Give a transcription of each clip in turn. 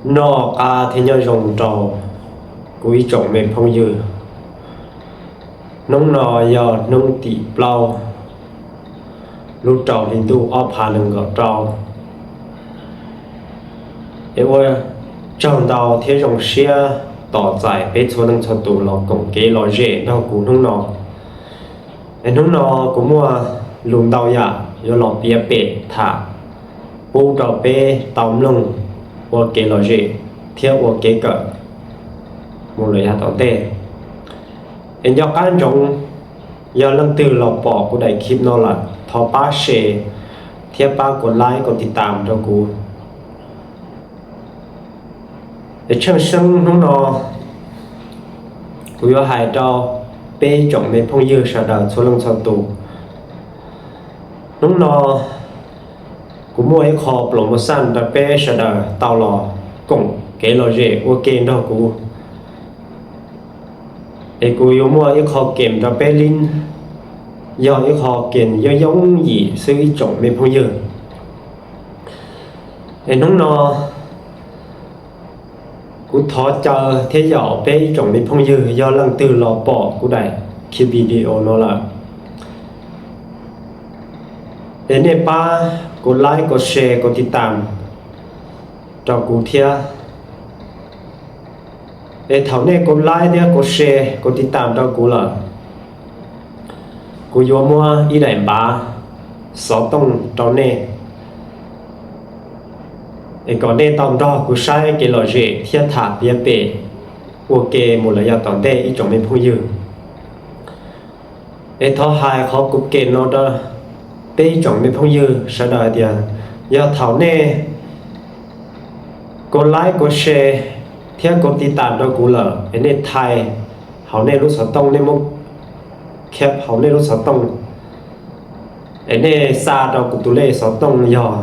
Noj qab thiab nyob zoo rau kuv ib tsoom me phooj ywg. Hnub no yog hnub tim plaub lub rau hli ntuj ob phav nees nkaum rau. Es ua tsaug ntau thiab zoo siab tos txais peb txhua leej txhua tus los koom kev lom zem nrog kuv hnub no. Es hnub no kuv muaj lus ntau yam yuav los piav pem tham pub rau peb tau mloog ua kev lom zem thiab ua kev kawm mus lawm yav tom ntej. Es nco qab ntsoov, yog leej twg los pom kuv daim clip no lawm thov pab share thiab pab kuv like kuv tiv tam rau kuv. Es tsheej xeeb hnub no kuv yuav hais rau peb tsoom me phooj ywg sawv daws txhua leej txhua tus. Hnub no kuv muaj ib qho promotion rau peb sawv daws tau los koom kev lom zem ua ke nrog kuv. Es kuv yuav muaj ib qho kem rau peb lib, yog ib qho kem yooj yooj yim xwb ib tsoom me phooj ywg. Es hnub no kuv thov caw thiab yaum peb ib tsoom me phooj ywg yog leej twg los pom kuv daim clip video no lawm, es nej pab kuv like kuv share kuv tiv tam rau kuv thiab. Es thaum nej kuv like thiab kuv share kuv tiv tam rau kuv lawm, kuv yuav muab ib daim npav xov tooj rau nej, es kom nej tau nrog kuv saib kev lom zem thiab tham piav pem ua ke mus lawm yav tom ntej ib tsoom me phooj ywg. Es thov hais qhov kuv kem no rau peb ib tsoom me phooj ywg sawv daws hais tias, yog thaum nej kuv like kuv share thiab kuv tiv tam rau kuv lawm, es nej thaij hauv nej lub xov tooj, nej muab khab hauv nej lub xov tooj, es nej xa rau kuv tus lej xov tooj yog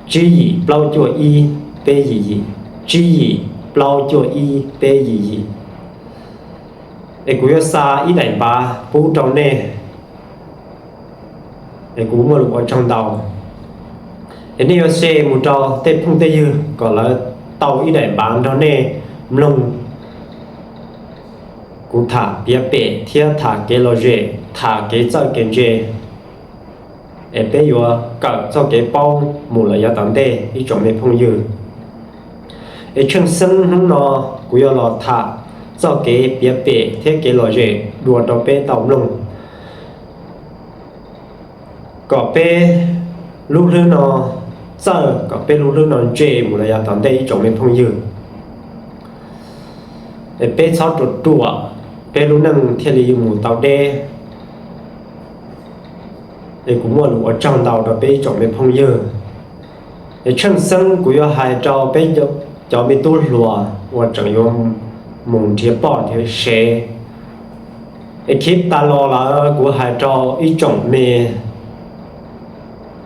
tsib yim plaub cuaj ib peb yim yim, tsib yim plaub cuaj ib peb yim yim. Es kuv yuav xa ib daim npav pub rau nej. Es kuv muaj lus ua tsaug ntau. Es nej yuav share mus rau tej phooj tej ywg kom lawv tau ib daim npav nrog nej mloog kuv tham piav pem thiab tham kev lom zem, tham kev txawj kev ntse, es peb yuav kawm txoj kev paub mus lawm yav tom ntej ib tsoom me phooj ywg. Es tsheej xeeb hnub no kuv yuav los tham txoj kev piav pem thiab kev lom zem dua rau peb tau mloog, kom peb lub hlwb no txawj, kom peb lub hlwb no ntse mus lawm yav tom ntej ib tsoom me phooj ywg. Es peb txhob ruam ruam, peb lub neej thiaj li mus tau deb. Es kuv muaj lus ua tsaug ntau rau peb ib tsoom me phooj ywg. Es tsheej xeeb kuv yuav hais rau peb cov me tub hluas uas tseem yuav mus nrhiav poj nrhiav sev. Es clip tas los lawm kuv hais rau ib tsoom me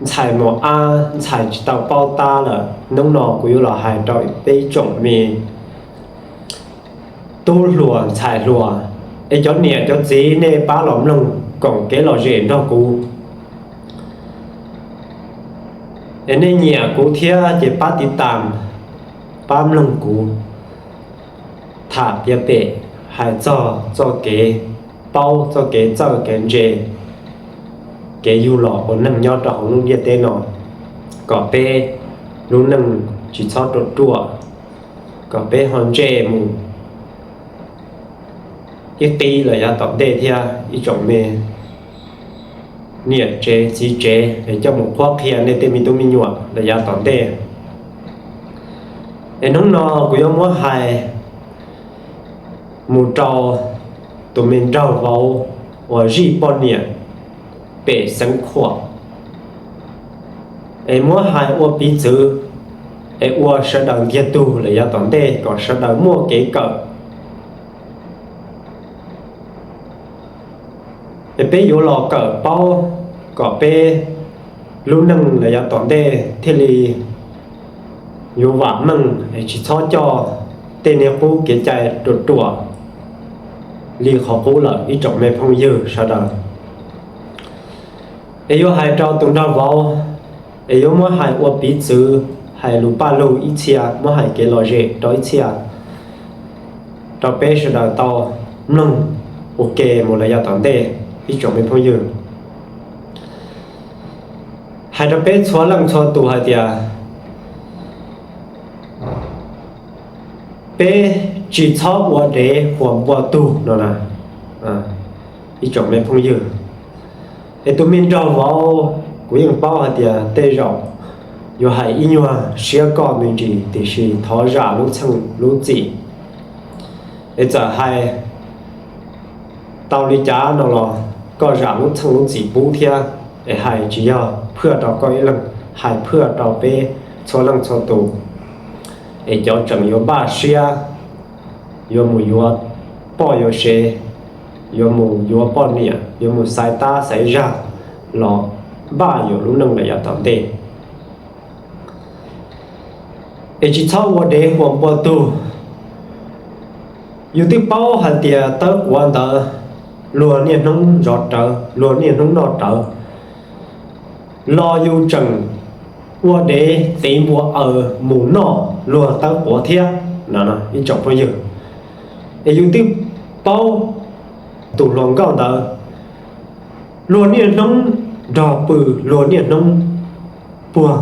ntxhais mos ab ntxhais tsis tau paub tab lawm, hnub no kuv yuav los hais rau peb ib tsoom me tub hluas ntxhais hluas. Es cov niam cov txiv nej pab los mloog koom kev lom zem nrog kuv. Es nej nyiam kuv thiab ces pab tiv tam, pab mloog kuv tham piav pem, hais txog txoj kev paub, txoj kev txawj kev ntse, kev yug los ua neeg nyob rau hauv lub ntiaj teb no, kom peb lub neej tsis txhob ruam ruam, kom peb ho ntse mus ib qib lawm yav tom ntej thiab ib tsoom me niam tsev txiv tsev es coj mus qhuab qhia nej tej me tub me nyuam lawm yav tom ntej. Es hnub no kuv yuav muab hais mus rau tus me nraug vauv uas zij poj niam pem Xeev Khuam. Es muab hais ua piv txwv, es ua sawv daws ntiag tug lawm yav tom ntej kom sawv daws muaj kev kawm. Es peb yuav los kawm paub kom peb lub neej lawm yav tom ntej thiaj li yuav vam meej, es tsis txhob coj tej niag qub kev cai ruam ruam li qhov qub lawm ib tsoom me phooj ywg sawv daws. Es yuav hais rau tus nraug vauv, es yuav muab hais ua piv txwv, hais lus paj lug ib txhia, muab hais kev lom zem rau ib txhia, rau peb sawv daws tau mloog ua ke mus lawm yav tom ntej, ib tsoom me phooj ywg. Hais rau peb txhua leej txhua tus hais tias peb tsis txhob ua dev huam npua tug no na, ib tsoom me phooj ywg. Es tus me nraug vauv, kuv yeej paub hais tias tej zaum yuav hais ib nyuag siab koj me ntsis, tiam sis thov zam lub txheej lub txim. Es txawm hais tau li cas no los koj zam lub txheej lub txim pub thiab. Es hais tsis yog phwaj rau koj ib leeg, hais phwaj rau peb txhua leej txhua tus. Es cov tseem yuav npaj siab, yuav mus yuav poj yuav sev, yuav mus yuav poj niam, yuav mus xaiv tab xaiv zag los npaj yuav lub neej lawm yav tom ntej. Es tsis txhob ua dev huam npua tug. Yus twb paub hais tias tawb quav ntawd luag niaj hnub zov rawv, luag niaj hnub noj rawv, los yus tseem ua dev tiv npua aws mus noj luag tawb quav thiab no ib tsoom phooj ywg. Es yus twb paub tus hluas nkauj ntawd luag niaj hnub nrog pw, luag niaj hnub puag,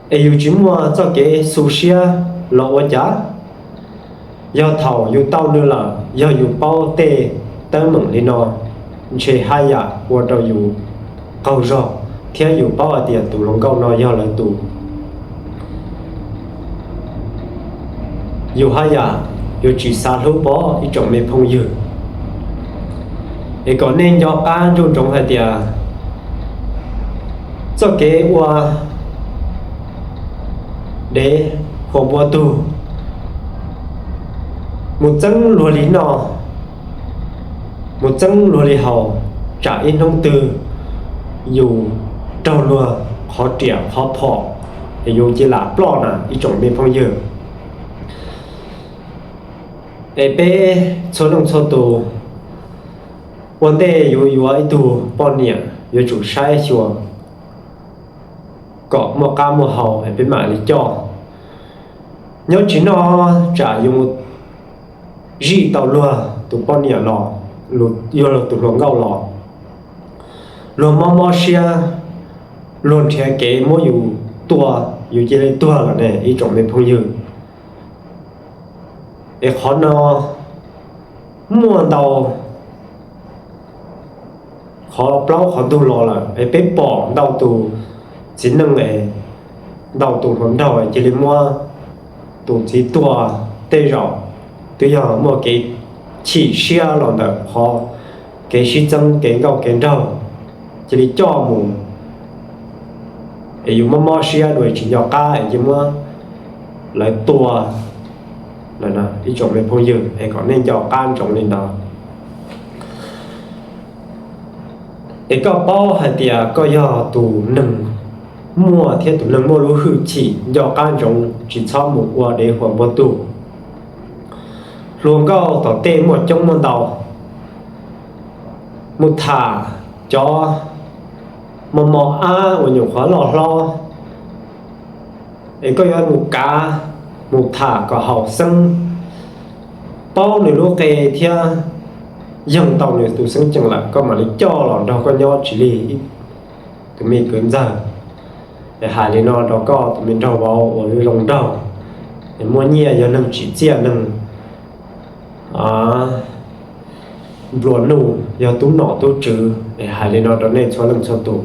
es yus tsis muaj txoj kev xu siab los ua cas? Yog thaum yus tau nws lawm, yog yus paub tej teeb meem li no, ntshe haj yam ua rau yus qaug zog, thiab yus paub hais tias tus hluas nkauj no yog lawv tus, yus haj yam yuav tsis xav hlub pob ib tsoom me phooj ywg. Es kom nej nco qab ntsoov ntsoov hais tias txoj kev ua dev huam npua tug, mus txeeb luag li noj, mus txeeb luag li haus, tsam ib hnub twg yus raug luag qhov riam qhov phom, es yus cia li lam ploj na ib tsoom me phooj ywg. Es peb txhua leej txhua tus, ua ntej yuav yuav ib tug poj niam yuav tsum saib xyuas kom muaj qab muaj hau es peb mam li coj. Nyob tsis noj tsam yuav mus zij tau luag tus poj niam los, yog luag tus hluas nkauj los, luag mob mob siab, luag nrhiav kev muab yus tua, yus cia li tuag lawm ne ib tsoom me phooj ywg. Es qhov no muaj ntau qhov plaub qhov ntug los lawm, es peb pom ntau tus txiv neej, ntau tus hluas nraug cia li muab tus txiv tua, tej zaum twb yog muaj kev chim siab los ntawm qhov kev sib txeeb kev nkauj kev nraug, cia li coj mus, es yus mob mob siab dua tsis nco qab es cia muab lawv tua. Ib tsoom me phooj ywg, es kom nej nco qab ntsoov li ntawd. Es koj paub hais tias koj yog tus neeg muaj thiab tus neeg muaj lub hwj chim, nco qab ntsoov tsis txhob mus ua dev huam npua tug. Hluas nkauj tom tej muaj coob muaj ntau, mus tham cov mos mos ab uas nyuam qhuav loj hlob, es koj yuav mus kav, mus tham kom haum xeeb, paub nws lub qe thiab yoog tau nws tus xeeb ceem lawm, koj mam li coj los nrog koj nyob tsis lig tus me kwv ntxawg. Es hais li no rau koj tus me nraug vauv uas zoo nraug, es muaj nyiaj, yog neeg tsim txiaj, neeg nplua nuj, yog tub nom tub tswv, es hais li no rau nej txhua leej txhua tus.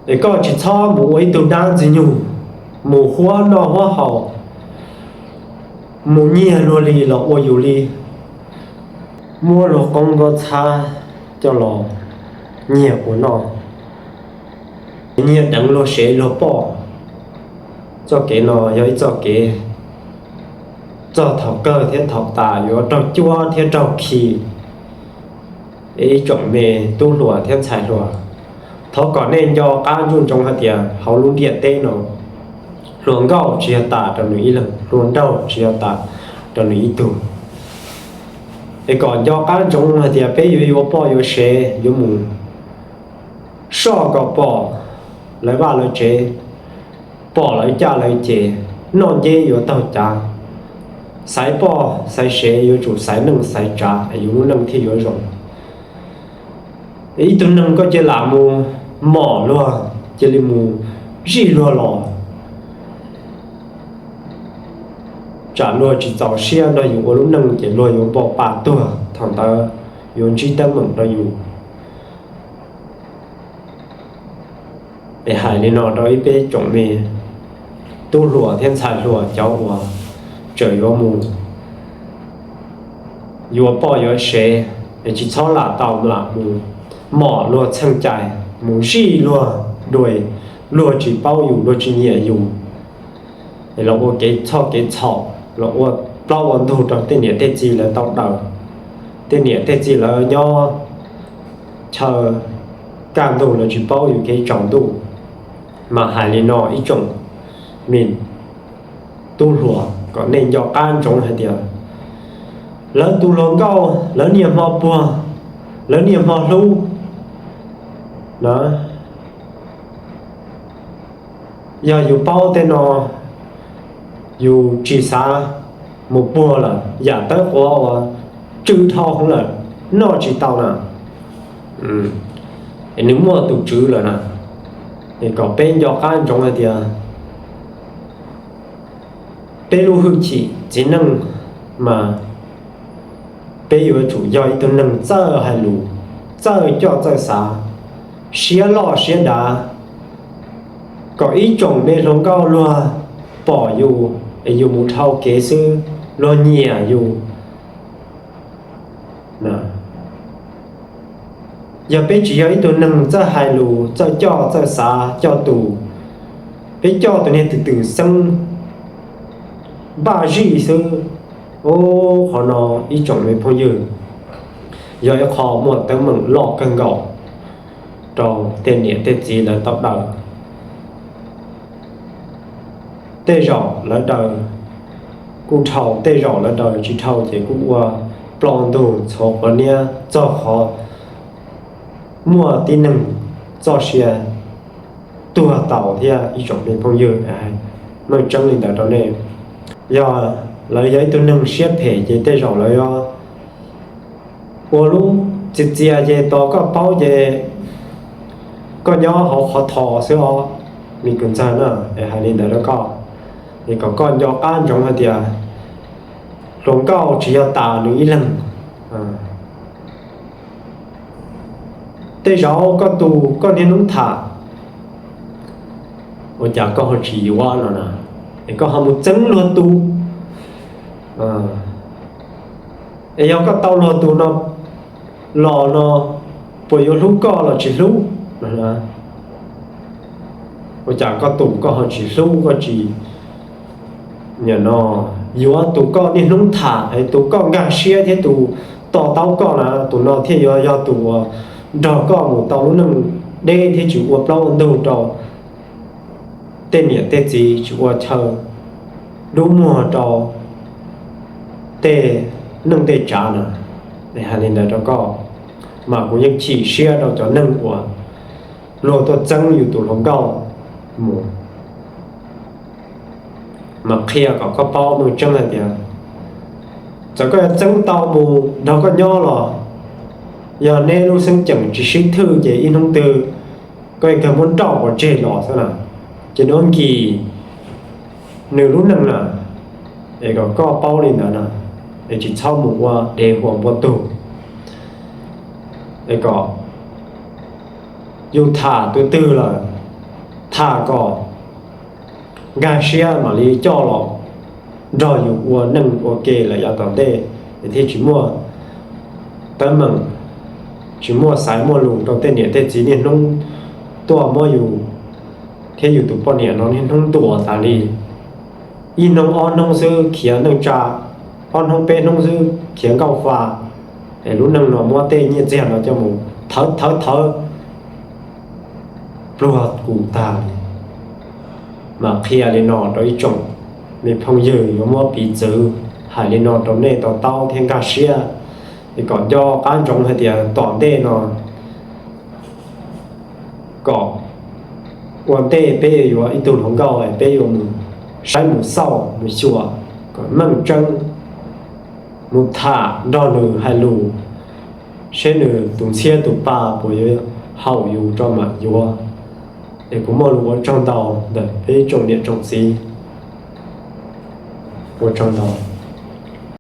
Es koj tsis txhob mus ua ib tug dab ntxwg nyoog, mus huab noj huab haus, mus nyiag luag li los ua yus li, muab luag qoob nkaub txhab coj los nyiag ua noj, nyiag deev luag sev luag poj. Txoj kev no yog ib txoj kev txog thaum kawg thiab thaum tas yuav raug cuab thiab raug khi. Es ib tsoom me tub hluas thiab ntxhais hluas, thov kom nej nco qab ntsoov ntsoov hais tias hauv lub ntiaj teb no, hluas nkauj tsis yog tas rau nws ib leeg, hluas nraug tsis yog tas rau nws ib tug. Es kom nco qab ntsoov hais tias peb yuav yuav poj yuav sev, yuav mus soj kom pom lawv vaj lawv tsev, pom lawv caj lawv ces, noj nceb yuav taug cav, xaiv poj xaiv sev yuav tsum xaiv neej xaiv tsav es yus lub neej thiaj yuav zoo. Ib tug neeg koj cia li mus mom luag, cia li mus zij luag los, tsam luag tsis txaus siab nrog yus ua lub neej ces luag yuav npau pa tuag, thaum ntawd yuav ntsib teeb meem rau yus. Es hais li no rau ib peb tsoom me tub hluas thiab ntxhais hluas cov uas tseem yuav mus yuav poj yuav sev, es tsis txhob lam tau lam mus mom luag txheej cai, mus zij luag dua, luag tsis paub yus, luag tsis nyiam yus, es los ua kev txhoj kev txhaum, los ua plaub ua ntug rau tej niam tej txiv lawv tau daws. Tej niam tej txiv lawv nyob chaw kaj ntug lawv tsis paub yus kev tsaus ntuj. Mas hais li no ib tsoom me tub hluas kom nej nco qab ntsoov hais tias lawv tus hluas nkauj lawv niaj hmo puag, lawv niaj hmo hlub na. Yog yus paub tej no, yus tsis xav mus puag lawm, yam tawb quav uas tsw dhau hwv lawm, noj tsis tau na. Es nws muaj tus tswv lawm na. Es kom peb nco qab ntsoov hais tias peb lub hwj chim txiv neej mas peb yuav tsum yog ib tug neeg txawj hais lus, txawj coj txawj xav, siab loj siab dav, kom ib tsoom me hluas nkauj luag pom yus es yus mus dhau kev xwb, luag nyiam yus. Yog peb tsis yog ib tug neeg txawj hais lus, txawj coj txawj xav, coj tus, peb coj tus niag twm twm xeeb npaj zij xwb, ub, qhov no ib tsoom me phooj ywg, yog ib qho muaj teeb meem loj kawg nkaus rau tej niam tej txiv lawv tau daws. Tej zaum lawv daws kuj dhau, tej zaum lawv daws tsis dhau ces kuj ua plaub ntug txhua qhov niab txog qhov muaj tib neeg txoj sia tuag tau thiab ib tsoom me phooj ywg. Meej tseeb li ntawd rau nej, yog lawv yog ib tug neeg siab phem ces tej zaum lawv yuav ua lub txias txias ces tos koj paub ces koj nyob hauv qhov thos xwb os, me kwv ntxawg na. Es hais li ntawd rau koj, es kom koj nco qab ntsoov hais tias hluas nkauj tsis yog tas nws ib leeg. Tej zaum koj tus koj niaj hnub tham, ua cas koj ho tsis yuav no na, es koj ho mus txeeb luag tus. Es yog koj tau luag tus no los no, puas yuav hlub koj los tsis hlub? Ua cas koj tus koj ho tsis hlub, koj tsis nim no yuav tus koj niaj hnub tham, tus koj nkag siab thiab tus to taub koj na, tus no thiaj yuav yog tus uas nrog koj mus tau lub neej deb thiab tsis ua plaub ua ntug rau tej niam tej txiv, tsis ua chaw dub muag rau tej neej tej tsav na. Hais li ntawd rau koj, mas kuv yeej chim siab rau cov neeg uas luag tuaj txeeb yus tus hluas nkauj mus. Mas qhia kom koj paub meej tseeb hais tias txawm koj yuav txeeb tau mus nrog koj nyob los, yog neb lub xeeb ceem tsis sib thwj ces ib hnub twg koj yeej kawg muab nrauj pov tseg los xwb na, ces nws nkim nws lub neej na. Es kom koj paub li ntawd na, es tsis txhob mus ua dev hua npua tug. Es kom yus tham tus twg lawm, tham kom nkag siab mam li coj los nrog yus ua neej ua ke lawm yav tom ntej, es thiaj tsis muaj teeb meem, tsis muaj xaiv muaj lus rau tej niam tej txiv niaj hnub tuaj muab yus thiab yus tus poj niam no niaj hnub ntuas tas li. Ib hnub ob hnub xwb khiav neej tsa, ob hnub peb hnub xwb khiav nkauj fa, es lub neej no muab tej nyiaj txiag no coj mus thawv thawv thawv pluag kum tag li. Mas qhia li no rau ib tsoom me phooj ywg yuav muab piv txwv, hais li no rau nej to taub thiab nkag siab, es kom nco qab ntsoov hais tias tom ntej no kom ua ntej peb yuav yuav ib tug hluas nkauj, peb yuav mus saib mus xauj mus xyuas kom meej tseeb, mus tham nrog nws hais lus, seb nws tus ntxhiab tus pa puas yuav haum yus tso mam yuav. Es kuv muaj lus ua tsaug ntau ntawm peb tsoom niam tsoom txiv. Ua tsaug ntau.